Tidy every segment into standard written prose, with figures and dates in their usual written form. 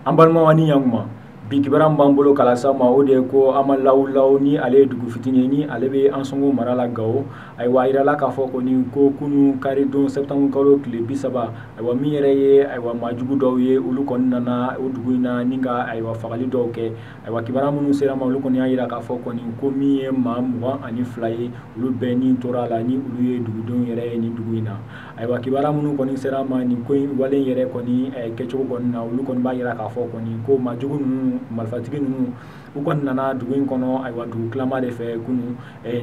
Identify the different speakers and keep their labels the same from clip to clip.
Speaker 1: An balimaw ani ɲankuma, bi kibaruya min b'an bolo k'a lase aw ma, o de ye ko Amalawulaw, ni ale ye dugu fitinin ye, ni ale bɛ Ansɔngo mara la Gawo. Ayiwa, a yirala k'a fɔ kɔni ko kunun karidon septembre kalo tile 30, ayiwa, min yɛrɛ ye, ayiwa, maajugu dɔw ye, olu kɔni nana o dugu in na ni ka, ayiwa, fagali dɔw kɛ. Ayiwa, kibaruya minnu sera ma, olu kɔni y'a yira k'a fɔ kɔni ko min ye maa 22 ye, olu bɛɛ ni tora a la, ni olu ye dugudenw yɛrɛ ye nin dugu in na. Ayiwa, kibaruya minnu kɔni sera ma nin ko in wale yɛrɛ kɔni kɛcogo kɔni na, olu kɔni b'a yira k'a fɔ kɔni ko maajugu ninnu, marifatigi ninnu, u kɔni nana dugu in kɔnɔ, ayiwa, dugu tilama de fɛ kunun,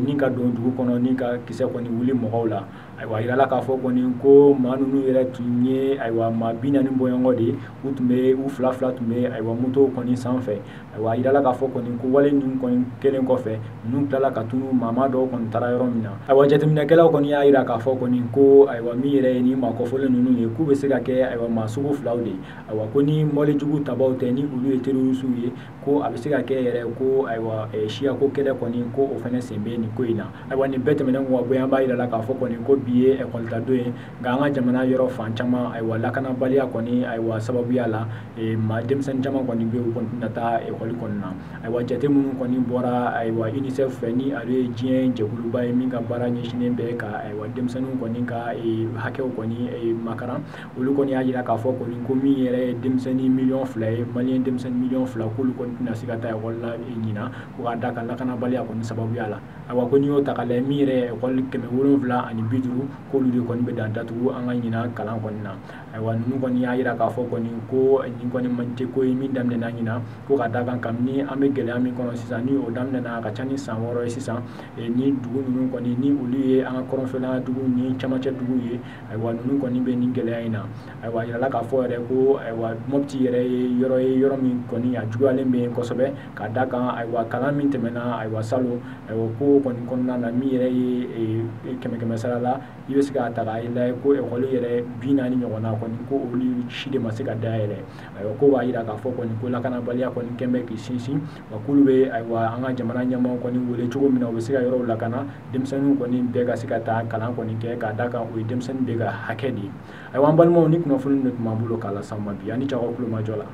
Speaker 1: ni ka don dugu kɔnɔ ni ka kisɛ kɔni wuli mɔgɔw la. Ayiwa, a yirala k'a fɔ kɔni ko maa ninnu yɛrɛ tun ye, ayiwa, maa 40 bɔɲɔgɔn de ye. U tun bɛ u fila fila tun bɛ, ayiwa, moto kɔni sanfɛ. Ayiwa, a yirala k'a fɔ kɔni ko wale ninnu kɔni kɛlen kɔfɛ, ninnu tilala ka tunu, maa dɔw kɔni taara yɔrɔ min na. Ayiwa, jateminɛkɛlaw kɔni y'a yira k'a fɔ kɔni ko, ayiwa, min yɛrɛ ye ni maa kɔfɔlen ninnu ye, k'u bɛ se ka kɛ, ayiwa, maa sugu filaw de ye. Ayiwa, ko ni mɔbilijugu tabaw tɛ, ni olu ye terrorisiw ye, ko a bɛ se ka kɛ yɛrɛ ko, ayiwa, siyako kɛlɛ kɔni, ko o fana sen bɛ nin ko in na. Ayiwa, nin bɛɛ tɛmɛnen kɔ ka bɔ yen, an b'a yira la k'a fɔ kɔni ko bi ye ekɔlitadon ye, nka an ka jamana yɔrɔ fan caman, ayiwa, lakanabaliya kɔni, ayiwa, sababuya la, maa denmisɛnnin caman kɔni bɛ yen, u kɔni tɛna taa ekɔli kɔni na. Ayiwa, jate minnu kɔni bɔra, ayiwa, UNICEF fɛ, ni ale ye diɲɛ jɛkuluba ye min ka baara ɲɛsinnen bɛ ka, ayiwa, denmisɛnninw kɔni ka hakɛw kɔni makaran, olu kɔni y'a yira k'a fɔ kɔni ko min yɛrɛ ye denmisɛnnin 2 miliyɔn ye, maliyɛn denmisɛnnin 2 miliyɔn, k'olu kɔni tɛna se ka taa ekɔli la ɲinan, ko ka da kan lakanabaliya kɔni sababuya la. Ayiwa, ko n'i y'o ta k'a lajɛ, min yɛrɛ ye ekɔli 750, k'olu de kɔni bɛ dan datugu an ka ɲinan kalan kɔni na. Ayiwa, ninnu kɔni y'a yira k'a fɔ kɔni ko nin kɔni man tɛ ko ye min daminɛna ɲinan, ko ka da kan kabini an bɛ gɛlɛya min kɔnɔ sisan, ni o daminɛna a ka ca ni san 6 ye sisan, ni dugu ninnu kɔni, ni olu ye an ka kɔrɔnfɛla dugu ni camancɛ dugu ye, ayiwa, ninnu kɔni bɛ nin gɛlɛya in na. Ayiwa, a yirala k'a fɔ yɛrɛ ko, ayiwa, Mopti yɛrɛ ye yɔrɔ ye, yɔrɔ min kɔni a juguyalen bɛ yen kosɛbɛ, ka da kan, ayiwa, kalan min tɛmɛna, ayiwa, salon, ayiwa, ko kɔni kɔnɔna na, min yɛrɛ ye kɛmɛ kɛmɛ sara la, i bɛ se k'a ta k'a lajɛ ko ekɔli yɛrɛ 40 ɲɔgɔnna kɔni, ko olu si de ma se ka dayɛlɛ. Ayiwa, ko b'a yira k'a fɔ kɔni ko lakanabaliya kɔni kɛn bɛ k'i sinsin wa, k'olu bɛ, ayiwa, an ka jamana ɲɛmaaw kɔni wele cogo min na u bɛ se ka yɔrɔw lakana, denmisɛnninw kɔni bɛɛ ka se ka taa kalan kɔni kɛ, k'a da kan o ye denmisɛnnin bɛɛ ka hakɛ de ye. Ayiwa, an balimaw, ni kunnafoni de tun b'an bolo k'a lase aw ma bi, ani cɛw tulomajɔ la.